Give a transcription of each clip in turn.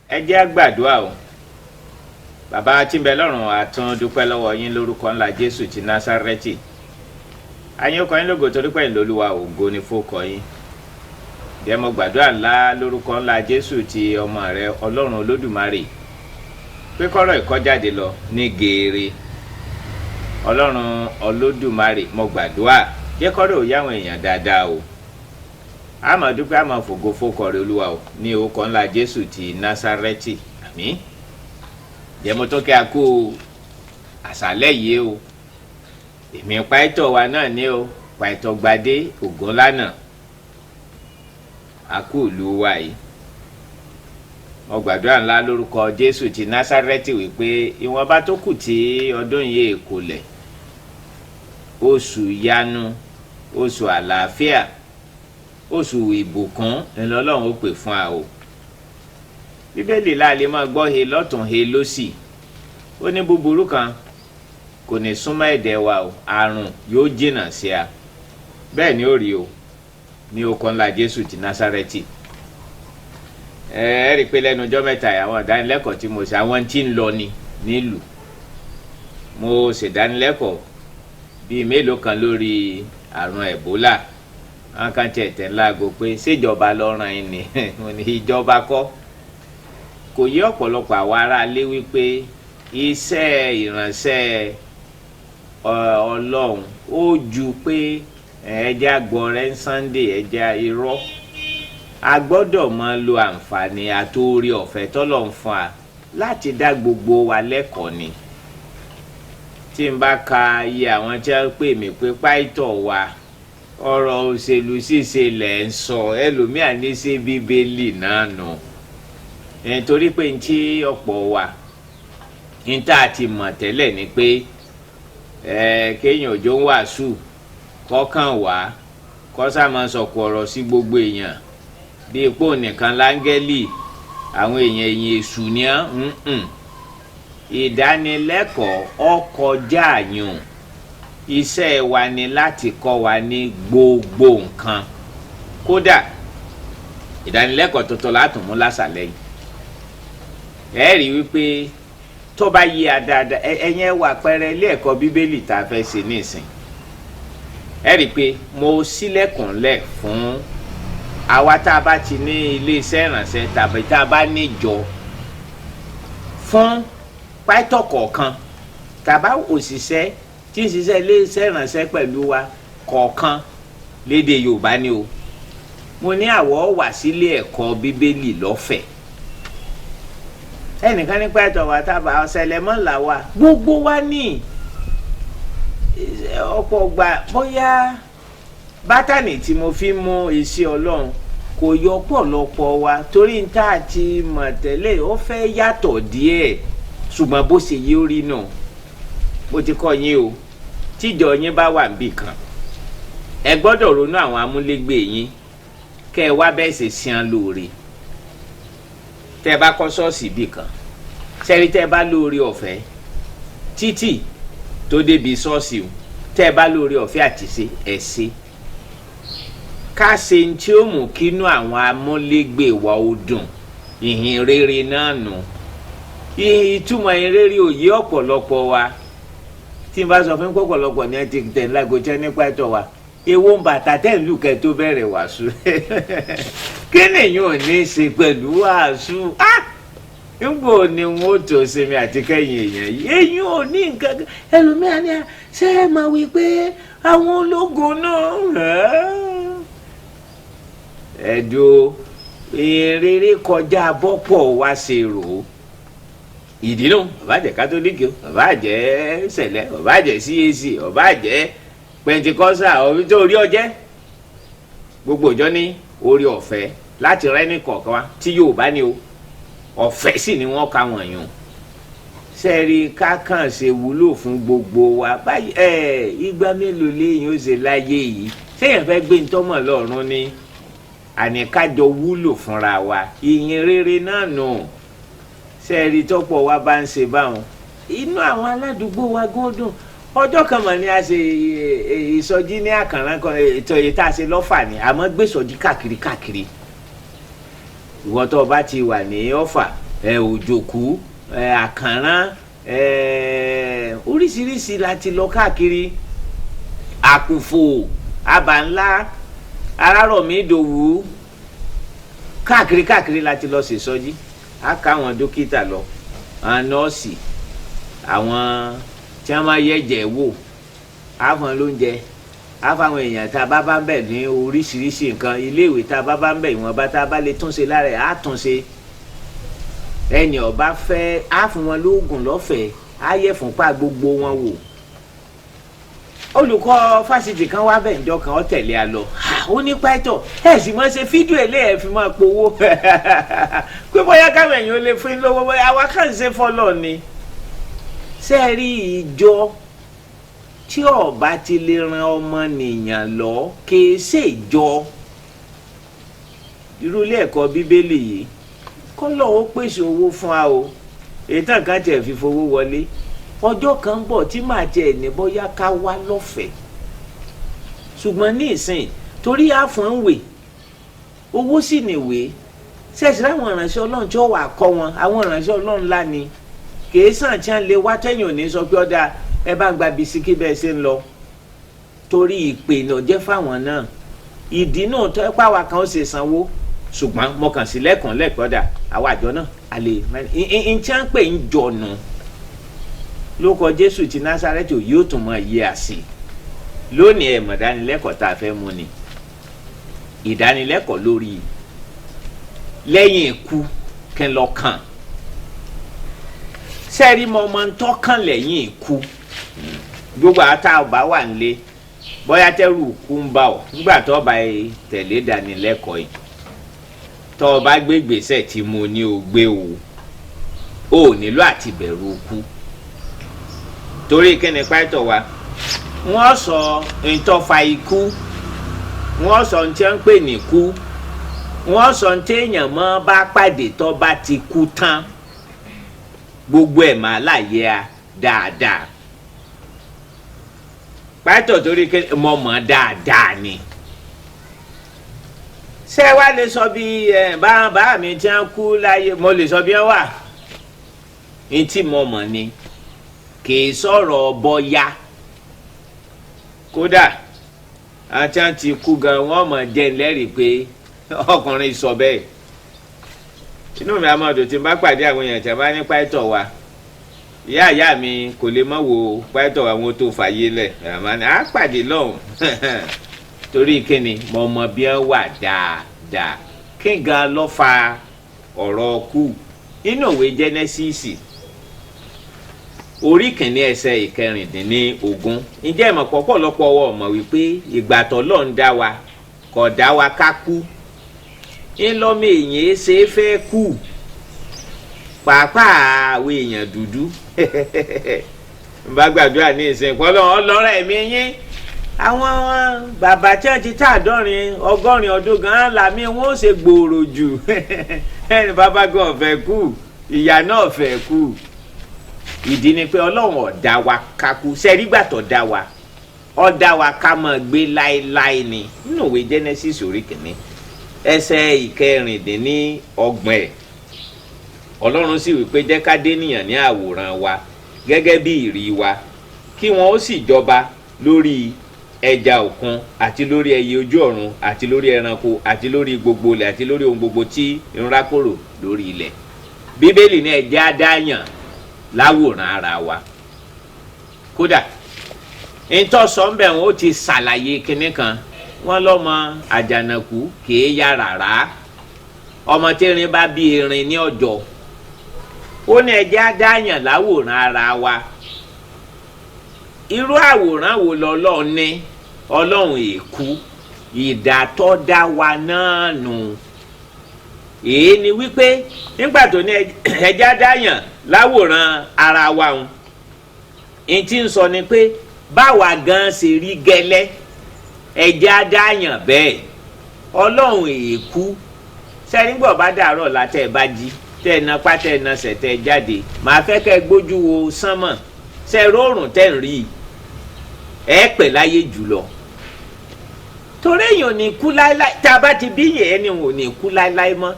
Ẹ jẹ́ á gbàdúrà o. Bàbá tí ń bẹ lọ́run, a tún dúpẹ́ lọ́wọ́ yín lórúkọ ńlá Jésù ti Násárẹ́tì. Àyìn ọkọ̀ yín lógo torí pé ìlólúwa, ògo ni fókọ yín. Jẹ́ mo gbàdúrà ńlá lórúkọ ńlá Jésù ti ọmọ rẹ, Ọlọ́run Olódùmarè, pé kọ́rọ̀ ìkọ́jáde lọ ní geere. Ọlọ́run Olódùmarè, mo gbàdúrà, jẹ́ kọ́rọ̀ òye àwọn èèyàn dáadáa o. A máa dúpẹ́, a máa fògo fókọ rẹ, Olúwa o, ní orúkọ ńlá Jésù ti Násárẹ́tì, àmín. Jẹ́ mo tún kí a kú àṣálẹ́ yìí o. Èmi pàìtọ́ wa náà ní o, Pàìtọ́ Gbadé Ògúnlànà. A kú ìlú wa yìí. Mo gbàdúrà ńlá lórúkọ Jésù ti Násárẹ́tì wípé ìwọ̀nba tó kù tí ọdún yìí kò lẹ̀, oṣù yanu, oṣù àlàáfíà, oṣù ìbùkún ńlọlọ́run ó pè fún wa o. Bíbélì láàlẹ́ máa gbọ́ he lọ́tún, he lọ́sì. Ó ní búburú kan kò ní súnmọ́ ẹ̀dẹ̀ wa o, àrùn yóò jìnnà sí a. Bẹ́ẹ̀ ni ó rí o, ní okọ̀ ńlá Jésù ti Násárẹ́tì. Ẹ rí i pé lẹ́nu ọjọ́ mẹ́ta, àwọn ìdánilẹ́kọ̀ọ́ tí mo ṣe, àwọn tí ń lọ ni nílùú, mo ṣèdánilẹ́kọ̀ọ́ bíi mélòó kan lórí àrùn Ẹ̀bólà. Àwọn kan tiẹ̀ tẹ̀ ńláago pé ṣèjọba lọ́ràn yín ni. Mo ní ìjọba kọ́. Kò yé ọ̀pọ̀lọpọ̀ àwa aráalé wípé iṣẹ́ ìránṣẹ́ Ọlọ́run ó ju pé ẹja gbọ́rẹ́ Sunday, ẹja irọ́. A gbọ́dọ̀ máa lo àǹfààní àtòrí ọ̀fẹ́ tọ́lọ́run fún wa láti dá gbogbo wa lẹ́kọ̀ọ́ ni. Tí n bá ka iye àwọn tí wọ́n pè mí pé, "Pàìtọ̀ wa, ọ̀rọ̀ òṣèlú ṣíṣe lẹ̀ ń sọ," ẹlòmíà ní sí Bíbélì náà nù. Torí pé n tí ọ̀pọ̀ wa n tá a ti mọ̀ tẹ́lẹ̀ ni pé kéèyàn òjò ń wàásù kọ́kàn wá kọ́sà máa sọ̀kò ọ̀rọ̀ sí gbogbo èèyàn bí ipò nìkan láńgẹ́lì, àwọn èèyàn èèyàn èṣù ni án. Ìdánilẹ́kọ̀ọ́ ọkọjá àyùn. Iṣẹ́ wa ni láti kọ́ wa ní gbogbo nǹkan. Kódà ìdánilẹ́kọ̀ọ́ tuntun látùn mú lásàlẹ̀ yìí. Ẹ rí wípé tó bá yí a dáadáa, ẹ̀yin ẹ wà pẹ́rẹ́ ilé ẹ̀kọ́ Bíbélì tá a fẹ́ ṣe nísìn. Ẹ rí i pé mo ṣílẹ̀kùn lẹ̀ fún àwa tá a bá ti ní iléeṣẹ́ ìrànṣẹ́ tàbí tá a bá níjọ, fún pátọ̀ kọ̀ọ̀kan tàbá òṣìṣẹ́ tí ń ṣiṣẹ́ iléeṣẹ́ ìrànṣẹ́ pẹ̀lú wa kọ̀ọ̀kan lédè Yorùbá ni o. Mo ní àwọ̀ wà sílé ẹ̀kọ́ Bíbélì lọ́fẹ̀ẹ́. Ẹnìkan ní pẹ́ẹ́tọ̀ wa tábà ọ̀sẹ̀lẹ̀ mọ́ là wa gbogbo wa ní ọ̀pọ̀ gbà. Bóyá bátànì tí mo fi mú iṣẹ́ Ọlọ́run kò yọ pọ̀lọpọ̀ wa, torí n tá a ti mọ̀ tẹ́lẹ̀ ó fẹ́ yàtọ̀ díẹ̀, ṣùgbọ́n bó ṣe yí ó rí nù. Mo ti kọ́ yín o, tíjọ yín bá wà níbì kan, ẹ gbọ́dọ̀ ronú àwọn amúlégbè yín, kẹ́ ẹ wá bẹ́ẹ̀ ṣe ṣan lóore. Tẹ́ ẹ bá kọ́ ṣọ́ọ̀ṣì bì kan sẹ́rí, tẹ́ ẹ bá lóore ọ̀fẹ́ títì tó débi ṣọ́ọ̀ṣì o, tẹ́ ẹ bá lóore ọ̀fẹ́ àti ṣe, ẹ̀ ṣe ká ṣe ní tí ó mú kínú àwọn amúlégbè wa ó dùn. Ìhìn rere náà nù. Ìtumọ̀ ìhìn rere ò yé ọ̀pọ̀lọpọ̀ wa. Tí n bá sọ fún pọ̀pọ̀lọpọ̀ ní ẹ ti tẹ̀ ńlágo jẹ́ nípa ẹ̀tọ́ wa, ewo ń bàtà tẹ̀ ń lù kẹ́ tó bẹ̀rẹ̀ wàásù, kí nìyẹn ò ní í ṣe pẹ̀lú wàásù? Ngbò ni wọn ó tó sinmi àti kẹ́yìn èèyàn yìí, èyí ò ní nǹkan. Ẹlòmíràn ni ṣé ẹ máa wí pé àwọn ológun náà ẹ̀dùn ìrere kọjá bọ́pọ̀ wá ṣe rò ó. Ìdí nù, bàbá jẹ́ Kátólíìkì o, bàbá jẹ́ Sẹ̀lẹ̀, bàbá jẹ́ CAC, bàbá jẹ́ Pẹntikọ́sà, òbí tó rí ọjẹ́, gbogbo ìjọ ní orí ọ̀fẹ́ láti rẹ́ ní kọ̀ọ̀kan wa tí yóò bá ní o. Ọ̀fẹ́ sì ni wọ́n ka wọ̀nyún sẹ́ẹ̀rì kákàn ṣe wúlò fún gbogbo wa báyìí. Ẹ̀ ìgbà mélòó léyìn ó ṣe láyé yìí? Sẹ́yìn fẹ́ gbé ntọ́mọ̀ lọ́rùn ni àní kájọ wúlò fúnra wa. Ìyìn rere náà nù. Sẹ́ẹ̀rì tọ́pọ̀ wa bá ń ṣe báwọn, inú àwọn aládùúgbò wa gán dùn. Ọjọ́ kan mọ̀ ni a ṣe ìsọjí ní àkànrán kan, ètò èyí tá a ṣe lọ́fà ni, àmọ́ gbé ìsọjí káàkiri káàkiri. Ìwọ tó o bá ti wà ní Ọ̀fà Òjòkú, Àkànrán, oríṣiríṣi la ti lọ káàkiri. Àkùfò, Abànlá, Arárọ̀mí, Ìdòwú, káàkiri káàkiri la ti lọ ṣèsọjí. A ká àwọn dókítà lọ, àwọn nọ́ọ̀sì, àwọn tí wọ́n máa yẹ̀jẹ̀ wò, á fún wọn lóúnjẹ, á fáwọn èèyàn tá a bá bá ń bẹ̀ ní oríṣiríṣi nǹkan. Iléèwé tá a bá bá ń bẹ̀, ìwọ̀nba tá a bá lè túnṣe lára ẹ̀ á túnṣe. Ẹnì ọba fẹ́, á fún wọn lóògùn lọ́fẹ̀ẹ́, á yẹ̀ fúnpá gbogbo wọn wò. Olùkọ́ fásitì kan wá bẹ̀ ǹjọ́ kan, ó tẹ̀lé a lọ. Ó ní pẹ́tọ̀ ẹ̀ sì máa ṣe fídíò eléyẹ̀ fi máa powó pé bóyá káwọn èèyàn ó lè fún yín lówó, bóyá àwa kàn ń ṣe fọlọ́ ni. Ṣé ẹ rí ìjọ tí ọba ti lè ran ọmọnìyàn lọ kìí ṣe ìjọ? Irú ilé ẹ̀kọ́ bíbélì yìí, kọ́lọ̀ ó pèsè owó fún wa o, èyí tàn ká tiẹ̀ fi fowó wọlé. Ọjọ́ kan ń bọ̀ tí màá tiẹ̀ ní bóyá ká wá lọ́fẹ̀ẹ́, ṣùgbọ́n ní ìsìn torí àfọ̀n ń wè owó sì nìwé ṣẹ̀ṣẹ̀ láwọn ìránṣẹ́ Ọlọ́run tí ó wà kọ́ wọn, àwọn ìránṣẹ́ Ọlọ́run ńlá ni, kìí sàn tí wọ́n lè wá tẹ̀yìn òní sọ pé ọ̀dà ẹ bá ń gba bisikí bẹ́ẹ̀ ṣe ń lọ, torí ìpè náà jẹ́ fáwọn náà. Ìdí náà tó ẹ pàwọ́ kan ó ṣe sanwó, ṣùgbọ́n mo kàn sí lẹ́kàn lẹ́kọ̀ọ́ ọ̀dà àwọn àjọ náà àlè ń tí wọ́n pè ń jọ̀nù lóko Jésù ti Násárẹ́tì yóò tún mọ iye àsì lónìí. Ẹ̀ mọ̀ ìdánilẹ́kọ̀ọ́ tá a fẹ́ mú ni ìdánilẹ́kọ̀ọ́ lórí lẹ́yìn ikú kí n lọ kàn sẹ́ẹ̀rí mọ ọmọ ń tọ́kàn lẹ́yìn ikú. Gbogbo àtà ọba wà nílé, bóyá tẹ́rù kú ń bá ọ nígbà tó ọba yìí tẹ̀lé ìdánilẹ́kọ̀ọ́ yìí, tó ọba gbé gbèsè tí mo ní o gbé o, ò nílò àti bẹ̀rù ikú. Torí kíni pàtó wa wọ́n sọ ntọ́fà ikú, wọ́n sọ ntí wọ́n ń pè ní ikú, wọ́n sọ ntí èèyàn mọ́ bá pàdé tó bá ti kú tán, gbogbo ẹ̀ máa láàyè a dáadáa. Pàtó torí kíni mo mọ̀ dáadáa ni. Ṣé wàá lè sọ bí ẹ bá bá mi tí wọ́n kú láyé, mo lè sọ bí wọ́n wà, ntí mo mọ̀ ni kì í sọ̀rọ̀ bọ́yá. Kódà àti àti kú gan wọ́n mọ̀ jẹ́ lẹ́rìí pé ọkùnrin sọ bẹ́ẹ̀. Inú mi àmọ́ ọdún tí n bá pàdé àwọn èèyàn tí a bá ní pàìtọ̀ wa, ìyá ìyá mi kò lè mọ̀ wo pàìtọ̀ àwọn tó fàyè lẹ̀, àmọ́ ni a pàdé lọ́hùn. Torí kíni mo mọ bí wọ́n wà dáadáa. Kí gan ló fa ọ̀rọ̀ kú? Inú ìwé Jẹ́nẹ́sísì orí kìíní ẹsẹ̀ 16, ǹjẹ́ ìmọ̀ pọ̀pọ̀lọpọ̀ ọwọ́ mọ̀ wípé ìgbà t'Ọlọ́run dá wa kò dá wa ká kú? Ńlọmọ èèyàn ṣe é fẹ́ kú, pàápàá àwọn èèyàn dúdú. N bá gbàdúrà ní ìsìn pọ́lọ́ ọlọ́rọ̀ ẹ̀mí yín, àwọn bàbá tí wọ́n ti tá 70 80 ọdún gan-an làmí wọn ó ṣe gbòòrò jù. Ẹni bàbá gan ọ̀fẹ́ kú, ìyá náà ọ̀fẹ́ kú. Ìdí ni pé Ọlọ́run ò dá wa ká kú. Sẹ́rígbà tó dá wa, ó dá wa ká máa gbé láéláé ni. Nínú ìwé Genesis orí kìíní ẹsẹ̀ 26 ẹ̀, Ọlọ́run sì wí pé jẹ́ ká dénìyàn ní àwòrán wa gẹ́gẹ́ bí ìrí wa, kí wọ́n ó sì jọba lórí ẹja òkun àti lórí ẹyẹ ojú ọ̀run àti lórí ẹranko àti lórí gbogbo ilẹ̀ àti lórí ohun gbogbo tí ń rákòrò lórí ilẹ̀. Bíbélì ní ẹja dáyàn láwòrán ara wa. Kódà ntọ́sọ̀ ń bẹ̀ wọ́n ó ti ṣàlàyé kinní kan, wọ́n lọ́mọ àjànàkú kìí ya rárá, ọmọ tí erin bá bí erin ní ọjọ́. Ó ní ẹjẹ́ àdáyàn láwòrán ara wa. Irú àwòrán wo lọ́lọ́run ní? Ọlọ́run èkú ìdàtọ́ dá wa náà nù. Èyí ni wípé nígbà tó ní ẹjẹ́ àdáyàn láwòrán ara wa ń n tí ń sọ ni pé báwa gan ṣe rí gẹ́lẹ́, ẹjẹ́ àdáyàn bẹ́ẹ̀. Ọlọ́run èkú sẹ́ni gbọ́ bá dàárọ̀ látẹ̀ ẹ bá jí, tẹ́ ẹ napá, tẹ́ ẹ nasẹ̀, tẹ́ ẹ jáde, màá fẹ́ kẹ́ ẹ gbójú wo sánmọ̀. Ṣe róòrùn tẹ́ ń rí i, ẹ pẹ̀ láyé jùlọ, torí èèyàn ò ní kú láéláé. Tá a bá ti bí yẹn, ẹni ò ní kú láéláé mọ́,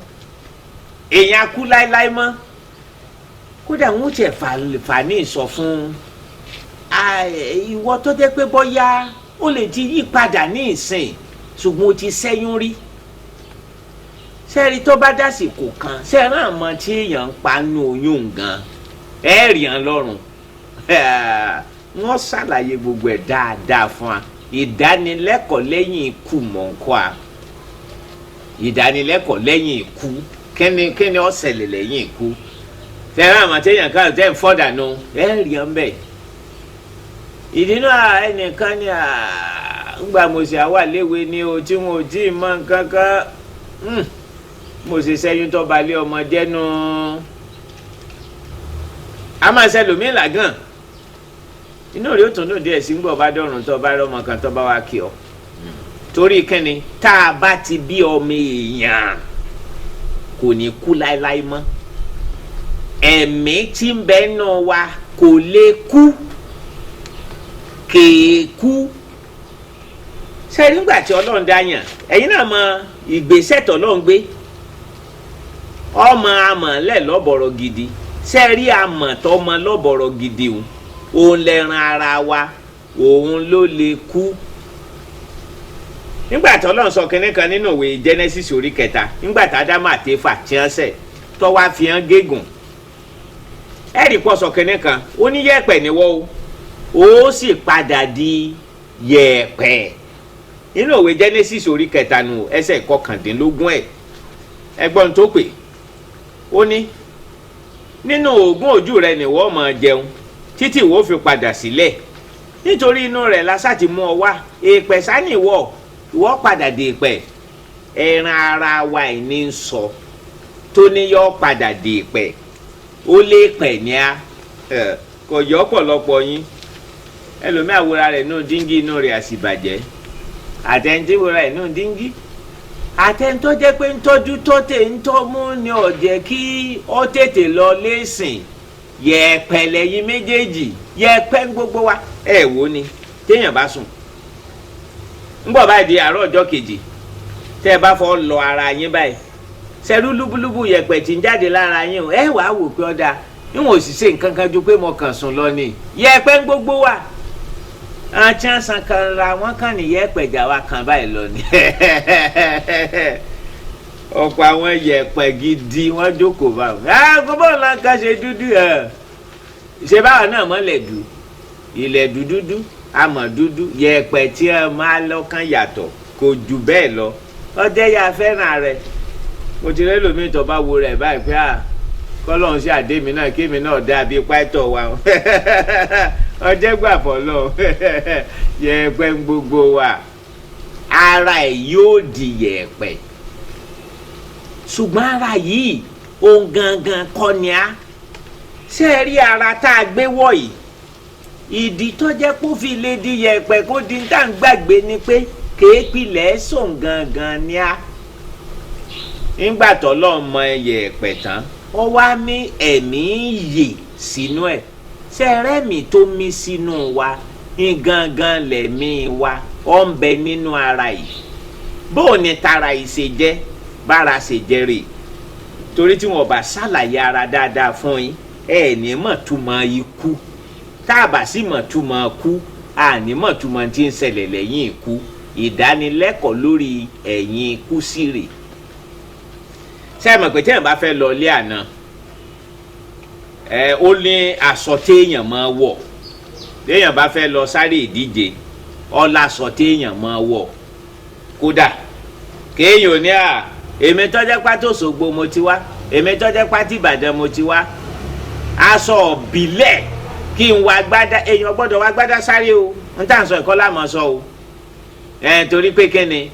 èèyàn á kú láéláé mọ́. Kódà wọn tiẹ̀ fà ní ìsọ fún ìwọ tó jẹ́ pé bọ́yá ó lè ti yí padà ní ìsìn, ṣùgbọ́n o ti ṣẹ́yún rí. Sẹ́ẹ̀rí tó bá dásìkò kan, sẹ́ẹ̀rán àmọ́ tí èèyàn ń pa nú oyún gan, ẹ̀ rí hàn lọ́rùn. Wọ́n ṣàlàyé gbogbo ẹ̀ dáadáa fún wa. Ìdánilẹ́kọ̀ọ́ lẹ́yìn ikú mọ̀ọ́kọ́ a, ìdánilẹ́kọ̀ọ́ lẹ́yìn ikú, kíni kíni ó ṣẹlẹ̀ lẹ́yìn ikú? Sẹ́ẹ̀rán àmọ́ tí èèyàn kan tẹ́ ń fọ́dà nù, ẹ̀ rí hàn bẹ́ẹ̀. Ìdínà ẹnìkan ni ngbà mo ṣe àwà léwe ni o, tí wọn ò tí ì mọ nǹkan kan, mo ṣe ṣẹ́yún tó balẹ̀ ọmọ jẹ́nu. A máa ṣe lòmíì làgàn, inú rẹ̀ ó tún dùn díẹ̀ sí ń gbọ́ bá dọ̀rùn tó bá rọ́mọ kan tó bá wá kí ọ. Torí kẹ́ni tá a bá ti bí ọmọ èèyàn kò ní kú láéláé mọ́. Ẹ̀mí tí ń bẹ nù wa kò lè kú, kèékú. Ṣe nígbà tí Ọlọ́run dáyàn, ẹ̀yin náà mọ ìgbésẹ̀ tọ́lọ́run gbé ọmọ amọ̀lẹ̀ lọ́bọ̀rọ̀ gidi. Ṣe rí amọ̀ tọmọ lọ́bọ̀rọ̀ gidi o, òun lẹ́ran ara wa, òun ló lè kú. Nígbà tí Ọlọ́run sọ kinní kan nínú ìwé Genesis orí 3, nígbà tí Ádámù àti Éfà tí wọ́n ṣẹ̀ tó wá fi hàn gégùn, ẹ̀rí pọ̀ sọ kinní kan, ó ní yẹ̀pẹ̀ níwọ́ o, ó sì padà di yẹ̀pẹ̀. Nínú ìwé Genesis orí 3 nù, ẹsẹ̀ 19 ẹ̀, ẹgbọ́n tó pè ó ní nínú òògùn ojú rẹ nìwọ máa jẹun títí ìwọ fi padà sílẹ̀, nítorí inú rẹ̀ lásà ti mú ọ wá, èèpẹ̀ sani ìwọ ìwọ padà dé èèpẹ̀. Ẹran ara wa ẹ̀ ní ń sọ tó ní yọ padà dé èèpẹ̀, ó lé pẹ̀ ní a kò yọ ọ̀pọ̀lọpọ̀ yín. Ẹlòmíì àwòrán rẹ̀ nù díngí, inú rẹ̀ àsìbàjẹ́. Àtẹ̀ntìwòrán rẹ̀ nù díngí, àtẹ̀ntọ́ jẹ́ pé ńtọ́jú tọ́tẹ̀ ńtọ́mú ni ọ̀jẹ̀ kí ó tètè lọ lẹ́sìn. Yẹ̀pẹ̀ lẹ́yìn méjèèjì, yẹ̀pẹ̀ ń gbogbo wa. Ẹ wò ni téèyàn bá sùn ńgbọ̀ báyìí di àárọ̀ ọjọ́ kejì, tẹ́ ẹ bá fọ́ lọ ara yín báyìí, sẹ́rú lúbúlúbú yẹ̀pẹ̀ tí ń jáde lára yín o, ẹ wàá wò pé ọ̀dà níwọ̀n ò sì ṣe nǹkan kan ju pé mo kàn sùn lọ ni. Yẹ̀pẹ̀ ń gbogbo wa. Àti àṣàn kan ra wọn kàn ní yẹ̀pẹ̀ jà wa kan báyìí lọ ni. Ọ̀pọ̀ àwọn yẹ̀pẹ̀ gidi wọ́n jókòó bá wọn. Gbogbo ọ̀la kan ṣe dúdú ẹ̀ ṣe báwa náà mọ̀lẹ̀ dù ilẹ̀ dúdúdú àmọ̀ dúdú, yẹ̀pẹ̀ tí ẹ máa lọ́kàn yàtọ̀ kò jù bẹ́ẹ̀ lọ. Ọdẹ ya fẹ́ràn rẹ̀. Mo ti rẹ́ lómi tó bá wo rẹ̀ báyìí pé à kọ́lọ́hún sí àdé mi náà kémi náà dá bíi pátọ̀ wa. Ọjẹ́ gbà fọlọ́ yẹ̀pẹ̀ gbogbo wa, ara ẹ̀ yóò di yẹ̀pẹ̀. Ṣùgbọ́n ara yìí ohun gangan kọ́ ni á. Ṣé ẹ rí ara tá a gbé wọ̀ yìí, ìdí tó jẹ́ kó fi lè di yẹ̀pẹ̀ kó di tá à ń gbàgbé ni pé kéèpìlẹ̀ sùn gangan ni á. Nígbà tó lọ́ọ́ mọ yẹ̀pẹ̀ tán, ó wá mí ẹ̀mí yè sínú ẹ̀. Ṣé ẹ rẹ́mi tó mí sínú wa ní gangan lẹ̀mí wa ó ń bẹ nínú ara yìí. Bó o ní tara yìí ṣe jẹ́, bára ṣe jẹ́ rè, torí tí wọn bá ṣàlàyé ara dáadáa fún yín, ẹ ní mọ̀ túmọ̀ ikú. Tá a bá sì mọ̀ túmọ̀ kú, a ní mọ̀ túmọ̀ tí ń ṣẹlẹ̀ lẹ́yìn ikú. Ìdánilẹ́kọ̀ọ́ lórí ẹ̀yìn ikú sí rè. Ṣé ẹ mọ̀ pé téèyàn bá fẹ́ lọ ilé àná, ẹ ó ní aṣọ téèyàn máa wọ̀. Téèyàn bá fẹ́ lọ sáré ìdíje, ó láṣọ téèyàn máa wọ̀. Kódà kéèyàn ní à èmi tọ́jẹ́ pátó Òṣogbo mo ti wá, èmi tọ́jẹ́ pátí Ìbàdàn mo ti wá, aṣọ ọ̀bílẹ̀ kí n wá gbádá. Èèyàn gbọ́dọ̀ wá gbádá sáré o, n tà ń sọ ẹ̀kọ́ láàmú sọ o. Ẹ̀ torí pé kíni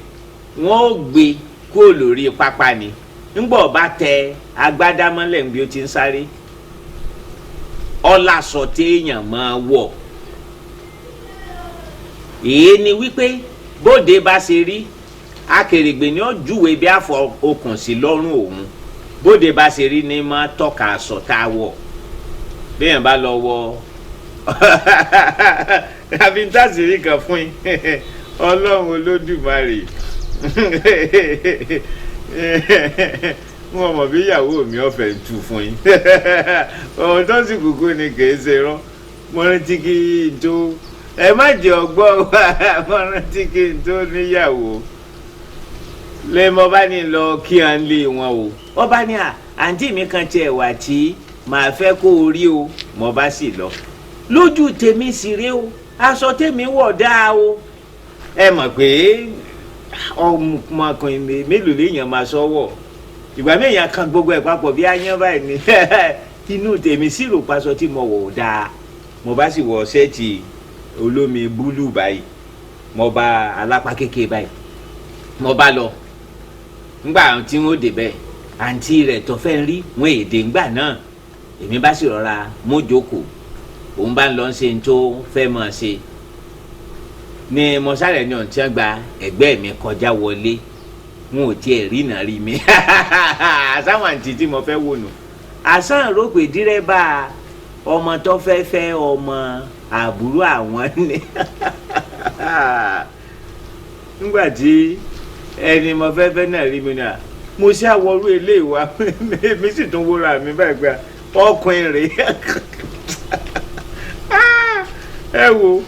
wọ́n ó gbé kúrò lórí pápá ni ńgbọ̀ bá tẹ agbádá mọ́lẹ̀ bí ó ti ń sáré. Ọ̀làṣọ téèyàn máa wọ̀ èyí ni wípé bóde bá ṣe rí, akèrègbè ni ó júwe bí àfọ okùn sí lọ́rùn òun. Bóde bá ṣe rí ni máa tọ́ka aṣọ tá a wọ̀. Béèyàn bá lọ wọ àbí tàṣírí kan fún yín, Ọlọ́run Olódùmarè. Wọn mọ̀ bí ìyàwó mi ọ̀fẹ́ ń tu fún yín. Ohun tó sì kúkú ni kì í ṣe rán. Mo rántí kí n tó, ẹ má jẹ́ ọgbọ́n, mo rántí kí n tó níyàwó lé, mo bá ní lọ kí à ń lé wọn o. Wọ́n bá ní à àǹtí mi kan tiẹ̀ wà tí màá fẹ́ kó o rí o. Mo bá sì lọ. Lójú tèmi sì rèé o, aṣọ tèmi wọ̀ dáa o. Ẹ mọ̀ pé ọmọkùnrin mélòó léèyàn máa sọ́wọ́ ìgbà méèyàn kan gbogbo ẹ̀ papọ̀ bí ayán báyìí ni. Inú tèmi sì rò paṣọ tí mo wọ̀ dáa. Mo bá sì wọ ṣẹ́ẹ̀tì olómi búlù báyìí, mo bá alápá kékeré báyìí, mo bá lọ. Ngbà tí wọ́n débẹ̀, àǹtí rẹ̀ tó fẹ́ rí wọn èdè ńgbà náà. Èmi bá sì rọra mójókòó, òun bá ń lọ ṣe tó fẹ́ mọ̀ ṣe ni mo sáré ní ọ̀n tí wọ́n gba ẹ̀gbẹ́ mi kọjá wọlé. Wọn ò tiẹ̀ rí náà rí mi àsáwọn àǹtí tí mo fẹ́ wò nù. Àsán rò pé dírẹ́bà ọmọ tó fẹ́ fẹ́ ọmọ àbúrò àwọn ni. Nígbà tí ẹni mo fẹ́ fẹ́ náà rí mi náà, mo ṣe àwọrú ilé ìwà mi sì tún wúra mi báyìí pé ọkùnrin rèé. Ẹ wo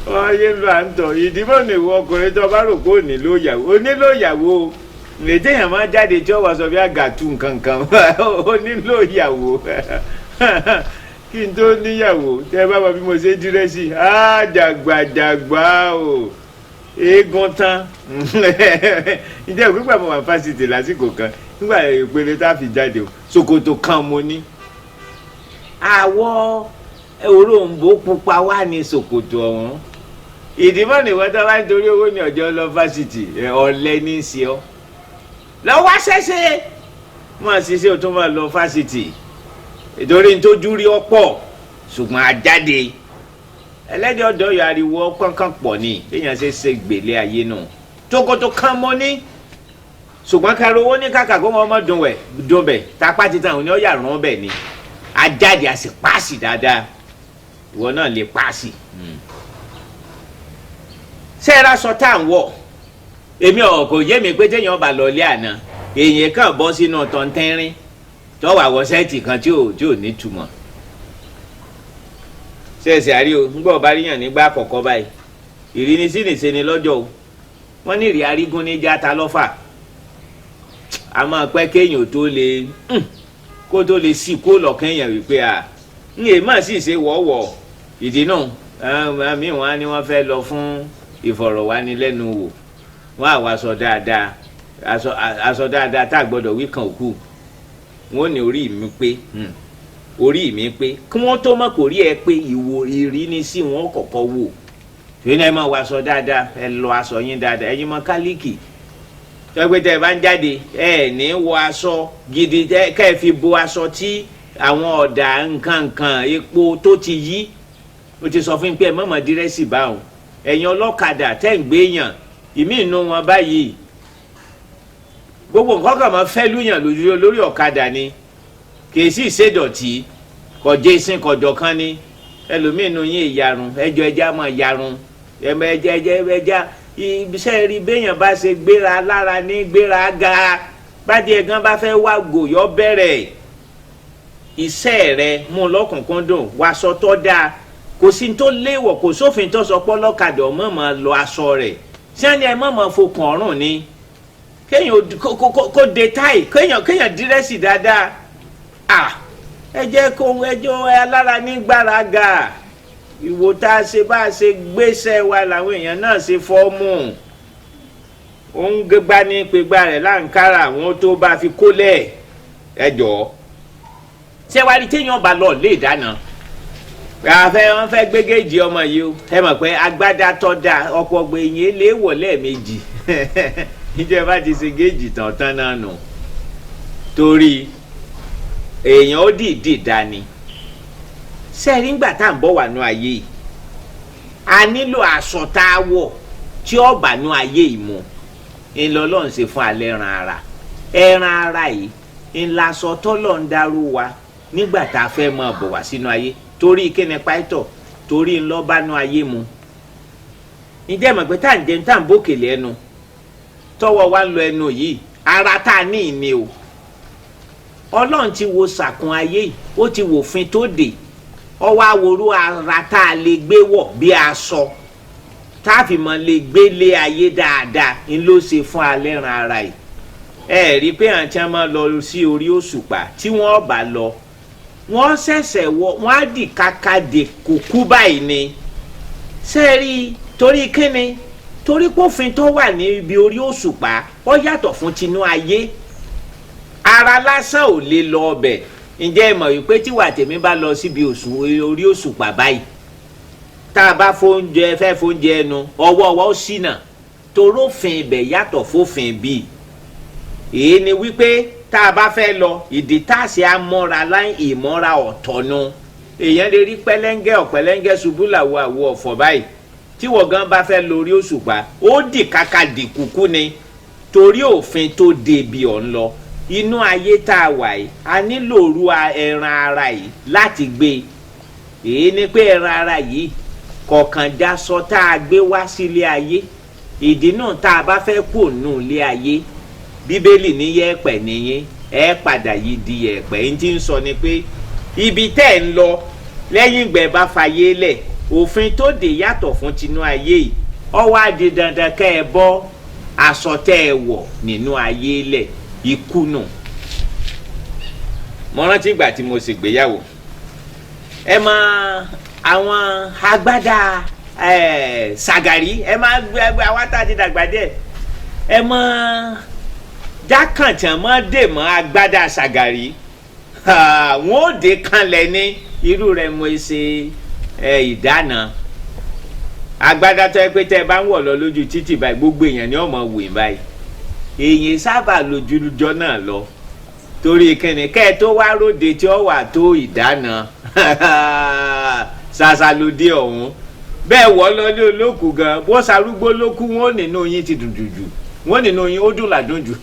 ọyẹ lọ à ń tọ ìdìbò ní ìwọ ọkùnrin tó bá rò pé ò nílò ìyàwó, ó nílò ìyàwó. Èdè yẹn máa jáde tí ó wàá sọ bí àgàtú nkankan, ó nílò ìyàwó. Kí n tó níyàwó, tẹ bá wà bí mo ṣe dírẹ́sì àjàgbàjàgbà o, eégún tán. Ǹjẹ́ ìpínpà mo wà fásitì lásìkò kan nígbà ìpele tá a fi jáde o, ṣòkòtò kan mo ní àwọ̀ òrombó pupa wà ní ṣòkòtò ọ̀hún. Ìdìbò nìwọ́n tó bá ń torí owó ní ọjọ́ lọ fásitì, ọ̀lẹ ní í ṣe ọ́. Lọ wá ṣẹ́ṣẹ́ máa ṣiṣẹ́, o tún máa lọ fásitì ìtorí ntójú rí ọ̀pọ̀. Ṣùgbọ́n àjáde ẹlẹ́dẹ̀ ọ̀dọ́ yọ ariwo kankan pọ̀ ni téèyàn ṣe ṣe gbèlé ayé nù. Tókòtò kan mọ́ ní, ṣùgbọ́n kárí owó ní kàkà kó wọn mọ́ dùn wẹ̀ dùn bẹ̀ tapá títan òní ọ̀yà rán bẹ̀ ni. Ajáde a sì páàsì dáadáa, ìwọ náà lè páàsì. Ṣé ẹ rásọ tá à ń wọ̀? Èmi ọ̀ kò yé mi pé téèyàn bá lọ ilé àná, èèyàn kàn bọ́ sínú tọ̀ntẹ́rín tọ́wọ́ àwọ̀ sẹ́ẹ̀tì kan tí ò ní túmọ̀. Ṣẹ̀ṣẹ̀ àrí o ńgbọ́ ọba ríyàn nígbà àkọ́kọ́ báyìí, ìrínisí nìṣe ni lọ́jọ́ o. Wọ́n ní ìrì arígún ní játa lọ́fà, a máa pẹ́ kéèyàn tó lè kó tó lè sí kó lọ́kàn èèyàn wípé à ń yè má sì ṣe wọ́wọ́. Ìdí náà àmì wọn á ní wọ́n fẹ́ lọ fún ìfọ̀rọ̀wánilẹ́nuwò, wọ́n á wá aṣọ dáadáa, aṣọ dáadáa tá a gbọ́dọ̀ wí kàn òkú. Wọ́n ní orí mi pé, orí mi pé, kí wọ́n tó mọ̀ kò rí ẹ pé ìwò ìrínisí wọn kọ̀kọ́ wò. Torí náà ẹ máa wọ aṣọ dáadáa, ẹ lọ aṣọ yín dáadáa. Ẹ̀yin mọkálíìkì tọ́gbẹ́ tẹ́ ẹ bá ń jáde, ẹ ní wọ aṣọ gidi kẹ́ ẹ fi bo aṣọ tí àwọn ọ̀dà nǹkankan epo tó ti yí. Mo ti sọ fún yín pé ẹ má mọ̀ dírẹ́sì báwọn. Ẹ̀yin ọlọ́kadà tẹ́ ń gbé yàn, ìmí inú wọn báyìí gbogbo nǹkan kan máa fẹ́ lúyàn lójú lórí ọ̀kadà ni, kì í sì ṣèdọ̀tí kọjá ìsìn kọjọ kan ni. Ẹlòmíín nu yín ìyarun, ẹjọ ẹja máa yarun, ẹjẹ ẹjẹ ẹja iṣẹ́ rí. Béèyàn bá ṣe gbéra lára ní gbéra ga bádìí ẹ̀gán bá fẹ́ wá gòyọ́ bẹ̀rẹ̀ iṣẹ́ rẹ, mú lọ́kùnkúndùn, wàṣọ tó dáa. Kò sí tó léèwọ̀, kò sófin tó sọ pé ọlọ́kadà ọmọ máa lọ aṣọ rẹ̀ sẹ́ni ẹ má máa fokùn ọ̀rùn ni. Kéèyàn kó de táì, kéèyàn dírẹ́sì dáadáa. À ẹ jẹ́ kó ẹjọ́ alára ní gbáraga. Ìwò tá a ṣe bá a ṣe gbéṣẹ́ wa làwọn èèyàn náà ṣe fọ́ọ̀mù òun gbégbá ní pégbá rẹ̀ láǹkárá àwọn tó bá fi kólẹ̀. Ẹ jọ̀ọ́, ṣé wàá rí téèyàn bá lọ lé ìdáná àfẹ wọn fẹ́ gbégéjì ọmọ yìí o, ẹ mọ̀ pé agbádá tọ́ da ọ̀pọ̀ gbẹ̀yìn lè wọ̀ lẹ́ẹ̀mejì. Ìjọba ti ṣe géèjì tán tán náà nù, torí èèyàn ó dìídì dání. Sẹ́ẹ̀rí ńgbà tá à ń bọ̀ wà nú ayé yìí, a nílò aṣọ tá a wọ̀ tí ó bá nú ayé yìí mu. Ńlọ Ọlọ́run ṣe fún alẹ́ ẹran ara, ẹran ara yìí ńlá aṣọ tọ́lọ̀ ń darú wa nígbà tá a fẹ́ máa bọ̀ wá sínú ayé. Torí kíni pàìtọ̀? Torí ńlọ bá nú ayé mu. Ǹjẹ́ mọ̀ pé tá à ń jẹun, tá à ń bókèlè ẹnu, tọwọ́ wa ń lọ ẹnu yìí, ara tá a ní ìní o. Ọlọ́run ti wo sàkún ayé yìí, ó ti wòfin tó dé, ọwọ́ àwòrú ara tá a lè gbé wọ̀ bí aṣọ tá a fi mọ́ lè gbélé ayé dáadáa ń ló ṣe fún alẹ́ ran ara yìí. Ẹ rí i pé àǹtí wọn máa lọ sí orí òṣùpá, tí wọ́n bá lọ wọ́n ṣẹ̀ṣẹ̀ wọ wọ́n á dì kàkà dé kúkú báyìí ni. Ṣé rí torí kíni? Torí pófin tó wà níbi orí òṣùpá ó yàtọ̀ fún tinú ayé. Ara lásán ò lè lọ ọbẹ̀. Ǹjẹ́ ẹ mọ̀ wípé tíwà tèmi bá lọ síbi orí òṣùpá báyìí, tá a bá fóúnjẹ fẹ́ fóúnjẹ ẹnu ọwọ́ ọwọ́ ó ṣìnà, torófin ibẹ̀ yàtọ̀ fófin bíi. Èyí ni wípé tá a bá fẹ́ lọ ìdí tá a ṣe á mọ́ra láì ìmọ́ra ọ̀tọ̀ nu. Èèyàn lè rí pẹ́lẹ́ńgẹ́ ọ̀pẹ́lẹ́ńgẹ́ ṣubú làwọ̀ àwọ̀ ọ̀fọ̀ báyìí, tí wọ́n gan bá fẹ́ lórí òṣùpá ó dì kàkà dì kúkú ni, torí òfin tó débi ọ̀ ń lọ. Inú ayé tá a wà yìí a nílò òru ẹran ara yìí láti gbé. Èyí ni pé ẹran ara yìí kọ̀ọ̀kan já sọ tá a gbé wá sílé ayé. Ìdí náà tá a bá fẹ́ kú òun ilé ayé, Bíbélì ní yẹ̀pẹ̀ nìyẹn, ẹ padà yìí di yẹ̀pẹ̀. Ń tí ń sọ ni pé ibi tẹ́ ẹ̀ ń lọ lẹ́yìn ìgbẹ́ bá fayé lẹ̀, òfin tó dé yàtọ̀ fún tinú ayé yìí. Ó wá di dandan kẹ́ ẹ bọ́ aṣọ tẹ́ ẹ wọ̀ nínú ayé lẹ̀, ikú nù. Mo rántí ìgbà tí mo ṣègbéyàwó, ẹ mọ àwọn agbádá ṣàgàrí, ẹ máa gbé àwọn tá a ti dàgbà díẹ̀, ẹ mọ jákàntàn mọ́ dè mọ́ agbádá ṣàgàrí, wọn ò dé kanlẹ̀ ní irú rẹ̀. Mo ṣe ìdáná agbádá tó yẹ pé tẹ́ ẹ bá ń wọ̀ lọ lójú títì báyìí, gbogbo èèyàn ni ọmọ wò báyìí. Èèyàn sábà lójújọ náà lọ torí kíni kẹ́ ẹ tó wá róde tí ó wà tó ìdáná ṣàṣà lóde ọ̀hún. Bẹ́ẹ̀ wọ́ lọ ní olókùú gan, bó ṣarúgbó lókù wọn ò nínú yín ti dùn jù jù, wọ́n nínú yín ó dùn làdùn jù,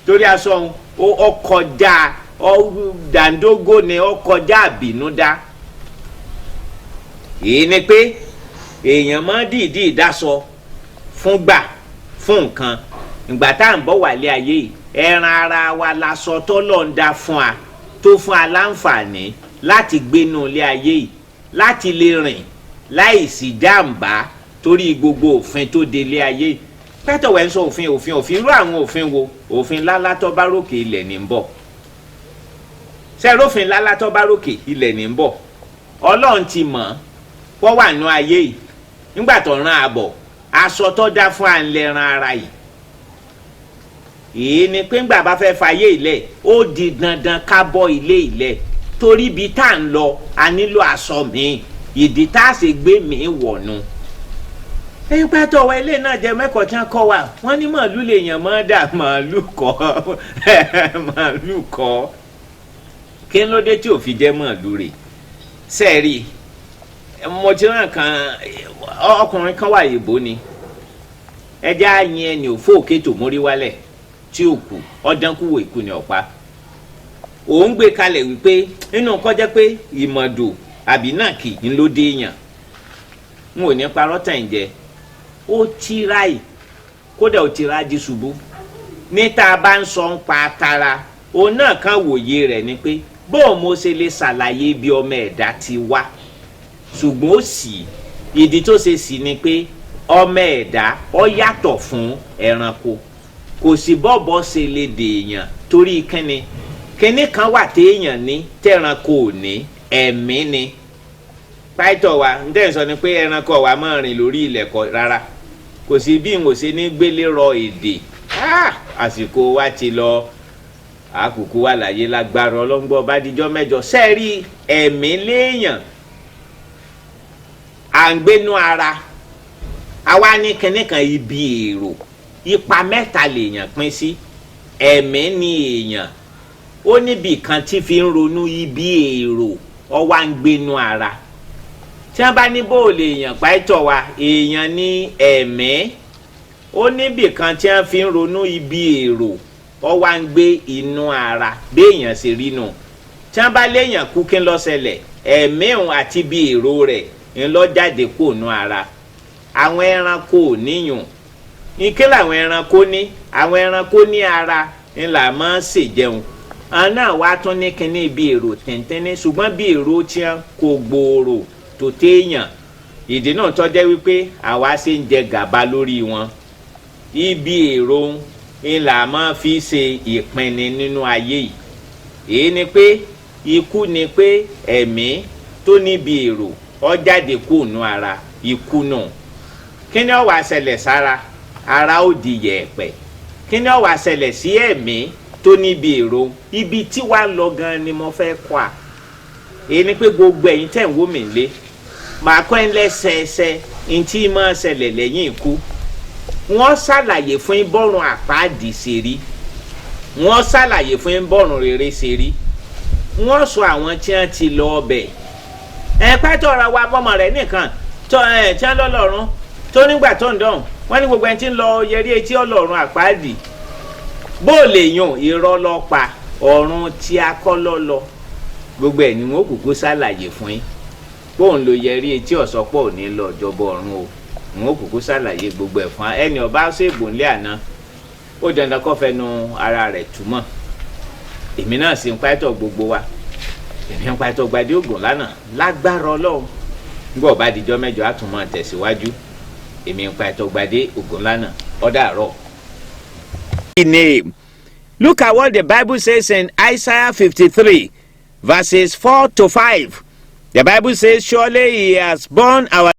torí aṣọ ọkọjá dàńdógó ni ọkọjá àbínúdá. Èyí ni pé èèyàn máa dìídì dáṣọ fún gbà fún nǹkan. Ìgbà tá à ń bọ̀ wálé ayé yìí, ẹran ara wa laṣọ tọ́lọ̀ ń dá fún wa, tó fún wa láǹfààní láti gbénú ilé ayé yìí, láti lè rìn láì sí jàǹbá, torí gbogbo òfin tó de ilé ayé yìí. Pẹ́tọ̀wẹ́ ń sọ òfin òfin òfin, irú àwọn òfin wo? Òfin lálátọ́ bá rókè ilẹ̀ ní ń bọ̀. Sẹ́rófin lálátọ́ bá rókè ilẹ̀ ní ń bọ̀? Ọlọ́run ti mọ̀ wọ́n wà nú ayé yìí nígbà tó rán abọ̀ aṣọ tó dá fún à ń lẹ́ran ara yìí. Èyí ni pé ńgbà bá fẹ́ fayé ilẹ̀, ó di dandan ká bọ́ ilé ilẹ̀, torí ibi tá à ń lọ a nílò aṣọ míì, ìdí tá a ṣe gbé míì wọ̀nu. Ẹyin pẹ́tọ́ wa ilé náà jẹ́ mẹ́kọ̀ọ́ tí wọ́n kọ́ wa, wọ́n ní màálù lè yàn mọ́ dà, màálù kọ́, màálù kọ́. Kí ló dé tí ò fi jẹ́ màálù rè? Sẹ́ẹ̀rì mo ti rán kan ọkùnrin kan wà, ìbò ni ẹjẹ́ á yin ẹni òfò òkè tó mórí wálẹ̀ tí ò kù ọ̀dánkúwò ìkú ni ọ̀pá. Òun gbé kalẹ̀ wípé nínú kọjá pé ìmọ̀dò àbí náà kì í ló dé yàn, n ò ní parọ́ tàn jẹ, ó tíráì kódà ó tíráì ṣubú. Ní tá a bá ń sọ ń pa tara, òun náà kàn wòye rẹ̀ ni pé bóun mo ṣe lè ṣàlàyé bí ọmọ ẹ̀dá ti wá, ṣùgbọ́n ó sì ìdí tó ṣe sì ni pé ọmọ ẹ̀dá ó yàtọ̀ fún ẹranko, kò sí bọ́ọ̀bọ́ ṣe lè dèèyàn, torí kínni kínní kan wà téèyàn ní tẹranko ò ní, ẹ̀mí ni. Pàìtọ̀ wa ń tẹ̀ sọ ni pé ẹranko wa máa rìn lórí ilẹ̀ kọ rárá, kò sí bí n ò ṣe ní gbélé rọ èdè. Àsìkò wa ti lọ, àkókò wa láyé lágbára ọlọ́ngbọ́n bá dijọ́ mẹ́jọ. Sẹ́ẹ̀rí ẹ̀mí léèyàn à ń gbénú ara àwa ní kinní kan ibi èrò, ipa mẹ́ta lèèyàn pín sí. Ẹ̀mí ni èèyàn ó níbi kan tí fi ń ronú, ibi èrò ó wá ń gbénú ara. Tí wọ́n bá ní bó lèèyàn pàìtọ̀ wa, èèyàn ní ẹ̀mí ó níbi kan tí wọ́n fi ń ronú, ibi èrò ó wá ń gbé inú ara, béèyàn ṣe rí nù. Tí wọ́n bá léèyàn kú, kí ń lọ ṣẹlẹ̀? Ẹ̀mí òun àti ibi èrò rẹ̀ ń lọ jáde kó nù ara. Àwọn ẹranko ò níyùn. Ike làwọn ẹranko ní, àwọn ẹranko ní ara ńlá máa ń ṣèjẹun. Àwọn náà wá tún ní kinní bí èrò tìǹtìǹní, ṣùgbọ́n bí èrò tiẹ̀ kò gbòòrò tó téèyàn. Ìdí náà tó jẹ́ wípé àwa ṣe ń jẹ gàba lórí wọn. Ibi èrò ń là máa fi ṣe ìpinnu nínú ayé yìí. Èyí ni pé ikú ni pé ẹ̀mí tó níbi èrò ó jáde kúrò nú ara, ikú náà. Kí ni ó wá ṣẹlẹ̀ sára? Ara ó di yẹ̀ẹ̀pẹ̀. Kí ni ó wá ṣẹlẹ̀ sí ẹ̀mí tó níbi èrò? Ibi tí wàá lọ gan ni mo fẹ́ kọ́ à. Èyí ni pé gbogbo ẹ̀yin tẹ̀ ń wò mí lé, màá kọ́ ẹ lẹ́sẹẹsẹ ntí máa ṣẹlẹ̀ lẹ́yìn ikú. Wọ́n ṣàlàyé fún yín bọ́run àpáàdì ṣe rí, wọ́n ṣàlàyé fún yín bọ́run rere ṣe rí, wọ́n sọ àwọn tí wọ́n ti lọ ọbẹ̀ ẹ pẹ́tọ́ ọ̀rọ̀ wa bọ́mọ rẹ̀ nìkan tó ẹ tí wọ́n lọ́lọ́run tó nígbà tó ń dọ̀hùn. Wọ́n ní gbogbo ẹni tí ń lọ yẹrí etí ọlọ́run àpáàdì bó lè yàn, irọ́ lọ pa, ọ̀run tí a kọ́ lọ́ lọ. Gbogbo ẹ̀ ni wọ́n kúkú ṣàlàyé fún yín. Bóun lo yẹrí etí ọ̀sọ́pọ̀ ò ní lọ ìjọba ọ̀run o. Wọn kúkú ṣàlàyé gbogbo ẹ̀ fún ẹni ọba ṣègbò ńlẹ̀ àná. Ó dandan kó fẹnu ara rẹ̀ túmọ̀. Èmi náà sì ń pàtó gbogbo wa, èmi ń pàtó Gbadé Ògùn lánàá. Lágbára Ọlọ́run, nígbà ọba àdìjọ́ 8, á tún máa tẹ̀síwájú. Èmi ń pàtó Gbadé Ògùn lánàá. Ó dàárọ̀. Name. Look at what the Bible says in Isaiah 53, verses 4 to 5. The Bible says, "Surely he has borne our